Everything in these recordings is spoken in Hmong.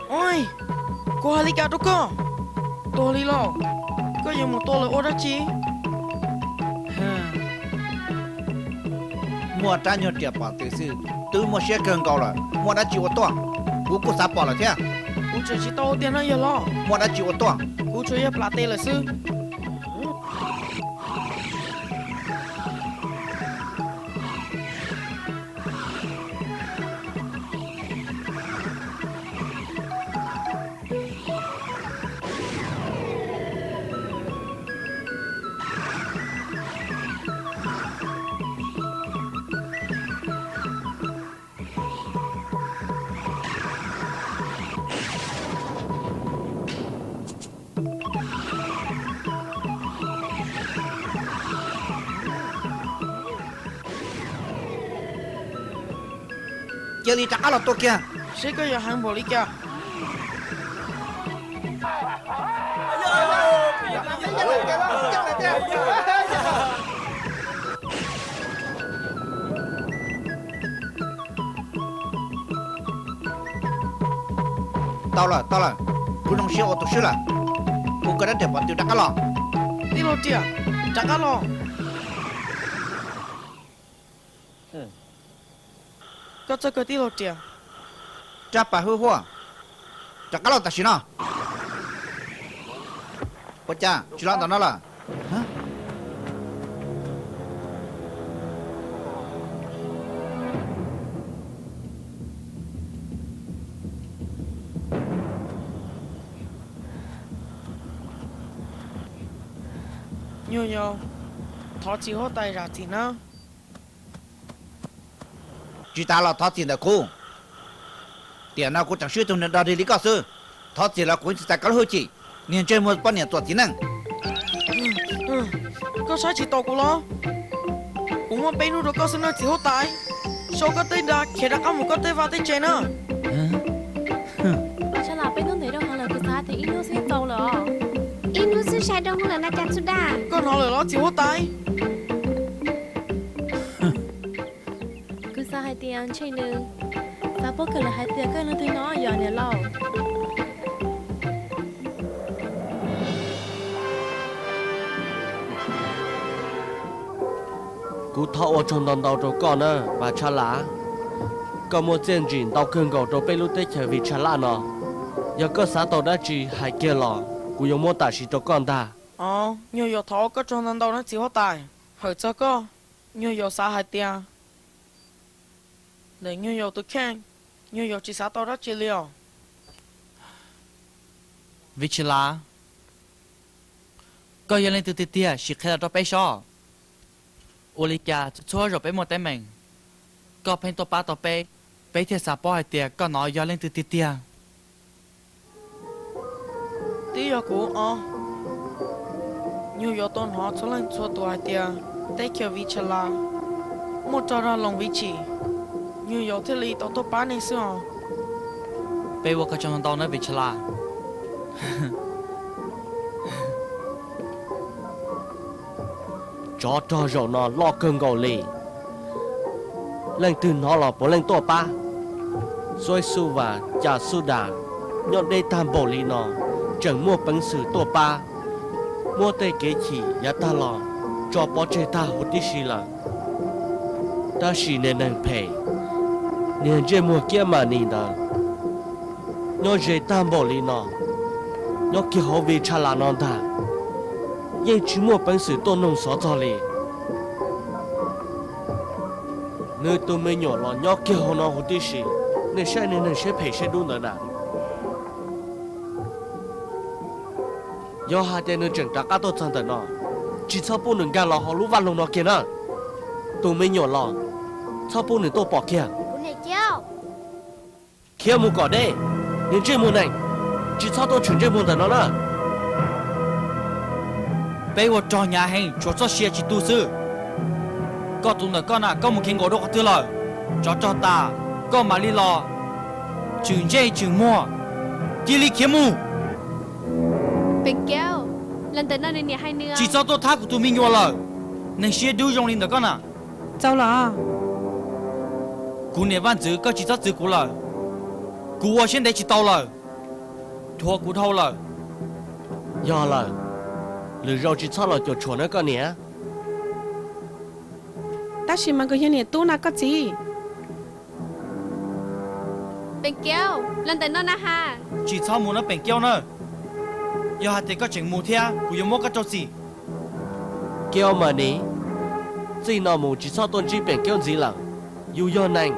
Oj, kuv hais li cas rau koj? Tuag li los? Koj yuav mus tua lawv ua dab tsi? Muaj rab nyuag riam pom twm xwb twb muaj siab kawg nkaus lawm, muaj dab tsi ua tuaj? Kuv kuj xav pom lawm thiab. Kuv tseem tsis tau ua tiag no yawg hlob. Muaj dab tsi ua tuaj? Kuv tsuas yog plam tes lawm xwb. Cia li rov qab los tua kiag, seb koj yuav heev npaum li cas. Tau lawm, tau lawm, kuv zoo siab ua tus swb lawm. Hu koj rab riam pom twm rov qab los. Tij laug riam, rov qab los. Koj txog kawg tij laug riam. Rab pas hwj huaj, rov qab los tam sim no. Ua cas tsis los ntawm no lawm? Nyuag yaus, thov txiv huab tais zam txim nawb. Tsis tas los thov txim ntawm kuv. Tiam no kuv tseem swb tus neeg dog dig li koj xwb. Thov txim los kuv tsis txais koj lub hwj chim. Niag ntsej muag poj niam txuam txiv neej. Koj saib tsis taus kuv los? Kuv muaj peb hnub rau koj xwb nawj txiv huab tais. Sau koj tej nra khiav rov qab mus koj tej vaj tej tsev na. Pab Tshaj Las, peb hnub ntev rau heev lawm, kuv xav hais tias ib hnub xwb tau lawm os. Ib hnub xwb sai rau hnub lawm na cas txhub daj. Koj hnov lawm los txiv huab tais? Kuv xav hais tias ntshe nws xav paub kawg lawm hais tias koj yog leej twg no yog niam laus. Kuv thov ua tsaug ntau ntau rau koj na Vas Tshaj Las. Koj muaj txiaj ntsig ntau kawg nkaus rau peb lub teb chaws Vis Tshaj Laj no. Yog koj xav tau dab tsi hais kiag los kuv yuav muab tam sim rau koj ntag. Os, nyuag yaus thov ua koj tsaug ntau ntau na txiv huab tais. Hawm txog koj, nyuag yaus xav hais tias ntawm nyuag yaus tus kheej, nyuag yaus tsis xav tau dab tsi li os. Vis Tshaj Las, koj yog leej twg tiag tiag sim qhia los rau peb saib. Ua li cas txhua zaus peb muaj teeb meem, koj pheej tuaj pab tau peb, peb thiaj xav paub hais tias koj no yog leej twg tiag tiag. Twb yog kuv os. Nyuag yaus tau hnov txhua leej txhua tus hais tias teb chaws Vis Tshaj Las muaj rog rog loos viv tsum, nyuag yaus thiaj li tau tuaj pab nej xwb os. Peb ua koj tsaug ntau ntau nawb Vis Tshaj Las. Tsov rog zaum no loj kawg nkaus li. Leej twg hnov los puav leej tuaj pab. Xuaib Xub Vas Cas Xub Das nyob deb tag npaum li no, tseem muaj peev xwm tuaj pab, muab tej kev chim yav tag los tso pov tseg tag huv tib si lawm. Tab sis niag neeg phem, niag ntsej muag Kiab Mas Nis ntawd, nyob ze tag npaum li no, nyob kiag hauv Vis Tshaj Las no ntag, yeej tsis muaj peev xwm tuaj noog xov txog li. Nws tus me nyuam los nyob kiag hauv no huv tib si, nej saib niag neeg siab phem siab dub ntawd na. Yog hais tias nws tseem rov qab tuaj txog ntawm no, tsis txhob pub nws nkag los hauv lub vaj loog no kiag na. Tus me nyuam los, txhob pub nws tuaj pom kiag. Khiav mus kom deb, niag ntsej muag neeg, tsis txhob tuaj tshwm ntsej muag ntawm no na. Peb ua rog hnyav heev, tshuav txoj sia tsis tu xwb. Koj tus ntawm koj na, koj mus kev nkaum rau qhov twg lawm? Tsov rog tas, koj mam li los tshwm ntsej tshwm muag, cia li khiav mus. Peem Kev, los ntawm no nws niam hais nws. Tsis txhob tuaj thab kuv tus me nyuam lawm, neeg siab dub zoo li ntawm koj na. Txaus los. Kuv niam Vaj Ntxwv, koj tsis txhob txwv kuv lawm, kuv ua siab ntev tsis tau lawm. Dhuav kuv dhau lawm. Yog lawm, lwm zaus tsis txhob los cuam tshuam na koj niam. Tab sis mas nkawd yog niam tub na koj txiv. Peem Kiaub, los ntawm no na has. Tsis txhob mus na Peem Kiaub na. Yog hais tias koj tseem mus thiab kuv yuav muab koj rau txim. Kiaub Mas Nis, txij no mus tsis txhob tuaj ntsib Peem Kiaub ntxiv lawm. Yus yog neeg,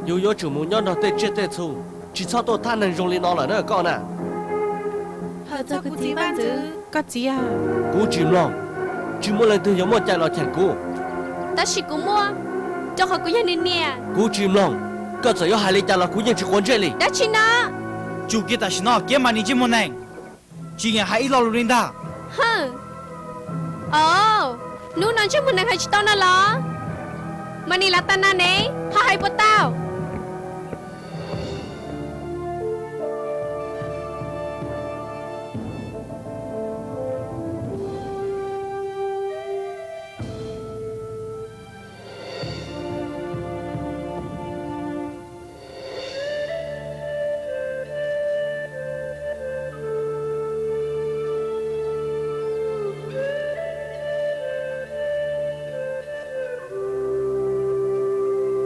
yus yuav tsum mus nyob nrog tej tsiaj tej txhu, tsis txhob tuaj thab neeg zoo li no lawm na koj na. Hawm txog kuv txiv Vaj Ntxwv. Koj txiv, kuv tsis mloog, tsis muaj leej twg yuav muaj cai los cheem kuv. Tab sis kuv muaj, rau qhov kuv yog nws niam. Kuv tsis mloog, koj txawm yuav hais li cas los kuv yeej tsis quav ntsej li. Dab tsi no? Tsum kiag tam sim no Kiaub Mas Nis ntsej muag neeg, tsis nyiam hais ib lo lus li ntag. Hwm. Os, hnub no ntsej muag neeg hais tsis tau no los? Mas Nis Lav Tas Nas ne, ho hais puas tau?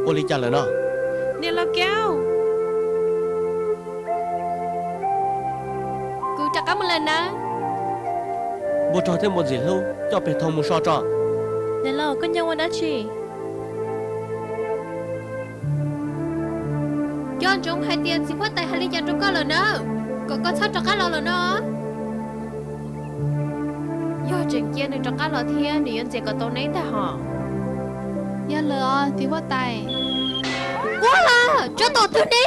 Ua li cas lawm no? Niam laus Kiaub, kuv rov qab mus lawm nawb. Npua rog thiab npua ntxim hlub coj pem thoob mus so tso. Niam laus, koj nco ua dab tsi? Nco ntsoov hais tias txiv huab tais hais li cas rau koj lawm na, kom koj txhob rov qab los lawm no. Yog tseem cia nws rov qab los thiab nws yuav ntxias kom tau neb ntag hos. Yog lawm os txiv huab tais. Ua lawm, tso tus twg ne?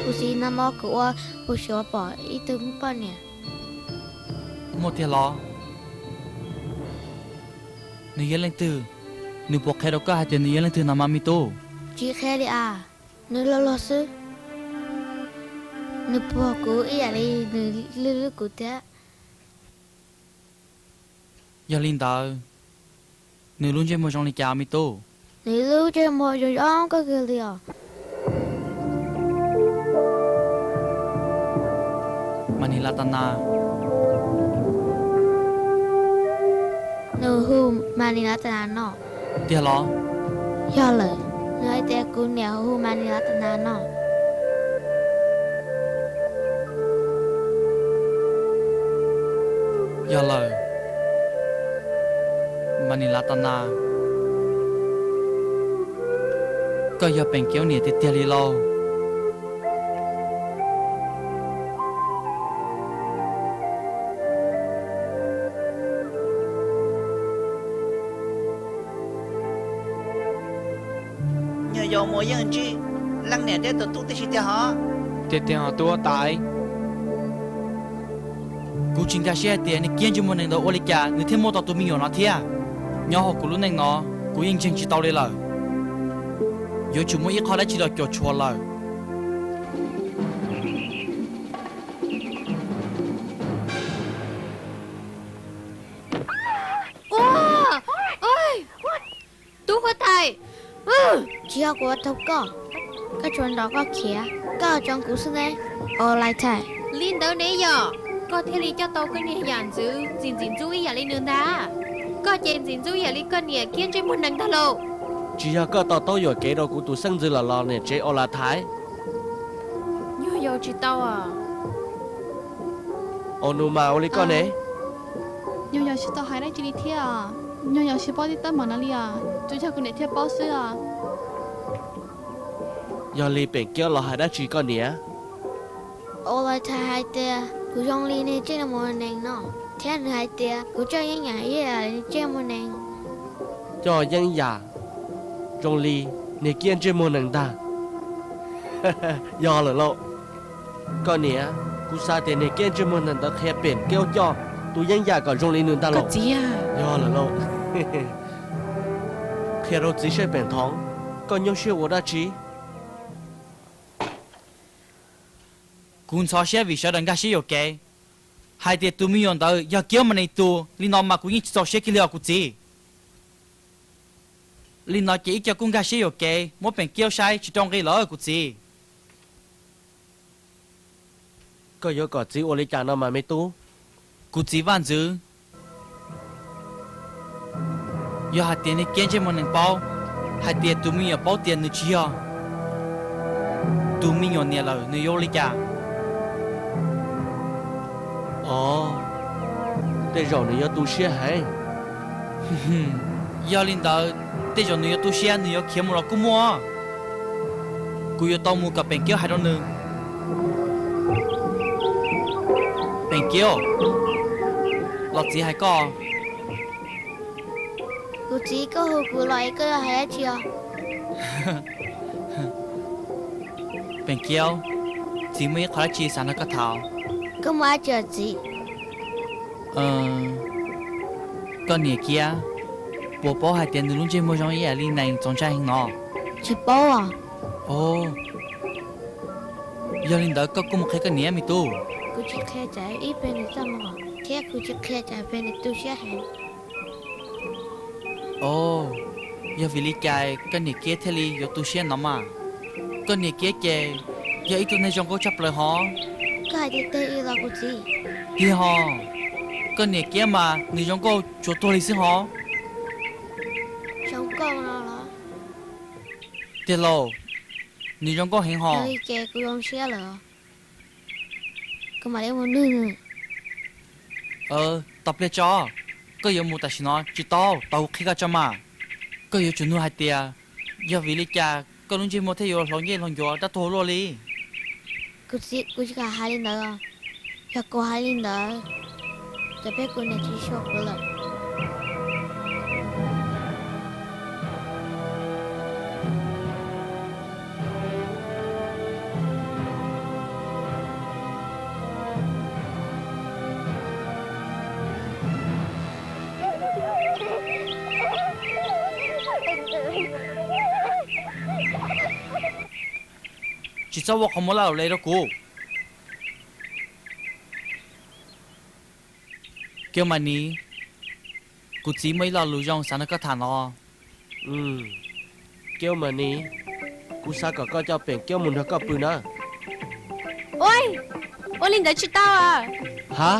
Kuv txiv, nag hmo kuv ua puas tsuav pom ib tug poj niam. Muaj tiag los? Nws yog leej twg? Nws puas qhia rau koj hais tias nws yog leej twg no mas me tub? Tsis qhia li as, nws loj loj xwb. Nws puag kuv ib yam li nws hlub hlub kuv thiab. Yog li ntawd, nws lub ntsej muag zoo li cas me tub? Nws lub ntsej muag zoo zoo nkauj kawg li os. Mas Nis Las Tas Nas. Nws hu Mas Nis Las Tas Nas no. Tiag los? Yog lawm, nws hais tias kuv niam hu Mas Nis Las Tas Nas no. Yog lawm, Mas Nis Las Tas Nas, koj yog Peem Kiaub niam tiag tiag li lauj. Yog mus yeej ntsib leej niam thiab tus tub tib si tiag hos. Tiag tiag hos tus huab tais. Kuv tsis nkag siab hais tias niag Kiab ntsej muag nees ntawd ua li cas nws thiaj muaj tau tus me nyuam no thiab. Nyob hauv kuv lub neej no, kuv yeej ntseeg tsis tau li lawm. Yuav tsum muaj ib qho dab tsi los cuam tshuam lawm. Tub huab tais, tsis yog kuv ua rau koj, koj tsuas nrog koj khiav, koj tso kuv xwb ne, Olais Thais. Li ntawd ne yog koj thiaj li coj tau koj niag yam ntxwv txiv ntxim ntxub ib yam li nws ntag. Koj ces ntxim ntxub ib yam li koj niam Kiab ntsej muag nees ntag lauj. Tsis yog koj to taub yuam kev rau kuv tus xeeb ntxwv lawm los niam tsev Olais Thais? Nyuag yaus tsis tau. Au nus mas ua li koj ne? Nyuag yaus tsis tau hais dab tsi li thiab. Nyuag yaus tsis paub tib teeb meem no li os, tsuas yog kuv niam thiaj paub xwb os. Yog li Peem Kiab los hais dab tsi koj niam? Olais Thais hais tias kuv zoo li niag ntsej muag nees no, thiab nws hais tias kuv coj yeeb yam ib yam li ntsej muag nees. Coj yeeb yam zoo li niag Kiab ntsej muag nees ntag. Yog lawm lauj. Koj niam, kuv xav tias niag Kiab ntsej muag nees ntawd qhia Peem Kiab coj tus yeeb yam kom zoo li nws ntag lauj. Yog lawm lauj. Qhia rau txiv saib Peem Thoov, koj nyuaj siab ua dab tsi? Kuv ntxhov siab vim sawv daws nkag siab yuam kev hais tias tus me nyuam ntawd yog Kiab Mas Nees tus li no mas kuv yeej tsis txaus siab kiag li os kuv txiv. Li no ces ib co kuj nkag siab yuam kev muab Peem Kiab saib tsis rau nqi lawm kuv txiv. Koj yuav kom txiv ua li cas no mas me tub? Kuv txiv vaj ntxwv, yog hais tias niag Kiab ntsej muag nees paub hais tias tus me nyuam paub tias nws tsis yog tus me nyuam niam lawm nws yuav ua li cas? Os, tej zaum nws yuav tu siab heev. Yog li ntawd, tej zaum nws yuav tu siab nws yuav khiav mus los kuj muaj. Kuv yuav tau mus kom Peem Kiab hais rau nws. Peem Kiab, los txiv hais koj. Kuv txiv, koj hu kuv los es koj yuav hais dab tsi os? Peem Kiab, txiv muaj ib qho dab tsi xav nrog koj tham. Koj muaj dab tsi os txiv? Koj niam Kiab, puas paub hais tias nws lub ntsej muag zoo ib yam li nees txaus ntshai heev no? Tsis paub os. Yog li ntawd koj kuj mus qhia koj niam me tub. Kuv tsis qhia tsam ib pliag nws txaj muag thiab kuv tsis qhia tsam ib pliag nws tu siab heev. Os, yog vim li cas koj niam Kiab thiaj li yuav tu siab no mas? Koj niam Kiab ces yog ib tug neeg zoo nkauj tshaj plaws hov. Koj hais tiag tiag los kuv txiv? Tiag hos, koj niam Kiab mas nws zoo nkauj tsuas tuag li xwb hov. Zoo nkauj no los? Tiag lauj, nws zoo nkauj heev hos. Yog li ces kuv zoo siab lawm. Kuv mam li mus nug nws. Tau pliag tso, koj yuav mus tam sim no tsis tau, tos kuv qhia koj tso mas. Koj yuav tsum nug hais tias yog vim li cas koj lub ntsej muag thiaj yuav hloov ncej hloov ncuav dab tuag luaj li. Kuv txiv, kuv tsis kam hais li ntawd. Yog kuv hais li ntawd, ces peb kuv niam tsis xyuas kuv lawm. Tsis txhob ua qhov muag laj luam le rau kuv. Kiab Mas Nis, kuv txiv muaj ib lo lus zoo xav nrog koj tham no. Kiab Mas Nis, kuv xav kom koj coj Peem Kiab mus nrog koj pw na. Ua, ua li ntawd tsis tau. Ha,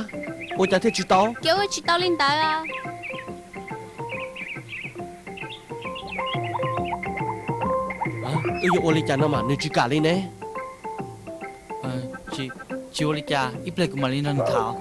ua cas thiaj tsis tau? Kiab ua tsis tau li ntawd. Wb yuav ua li cas no mas nws tsis kam li ne? Tsis ua li cas, ib pliag kuv mam li nrog nws tham.